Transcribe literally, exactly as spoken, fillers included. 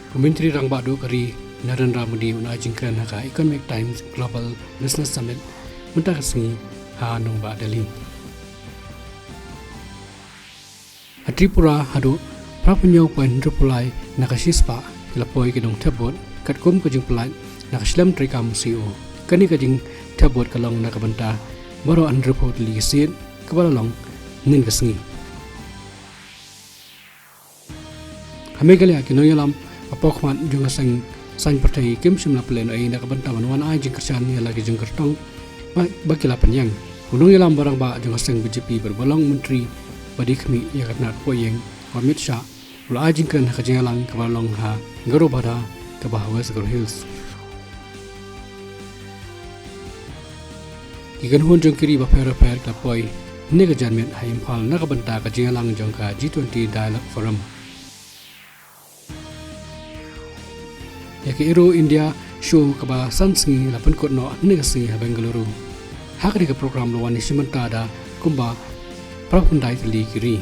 U Myntri Rangbah Duh ka ri Narendra Modi un ai jingkren ha ka Economic Times Global Business Summit mynta ka sngi ha nongbah Delhi. Ha Tripura haduh phra phew hynñiew point hynriew phew lai na ka shispah ki la poi ki nongthep vote katkum ka jingpyllait na ka shlem treikam C O. Kane ka jingthep vote ka long na ka bynta baroh hynriew phew tylli ki seat kaba la long hynnin ka sngi. Ha Meghalaya ki nongïalam hapoh khmat jong ka seng saiñ pyrthei kim shym la pynlehnohei na ka bynta ban wan ai jingkyrshan ïa la ki jingkyrtong ba, ba ki la pynïeng. U nongïalam ba rangbah jong ka seng B J P bad ba long myntri ba die khmih ïa ka tnat pohïing, u Amit Shah, u la ai jingkren ha ka jingïalang kaba la long ha Garo Bhadha kaba ha West Garo Hills. Ki kynhun jong ki ri bapher bapher ki la poi hynne ka janmiet ha Imphal na ka bynta ka jingïalang jong ka G twenty Dialogue Forum. Ïa ka Aero India Show kaba san sngi la pynkut noh hynne ka sngi ha Bengaluru. Ha kane ka program la wan ïashim bynta da kumba phra phew khyndai tylli ki ri.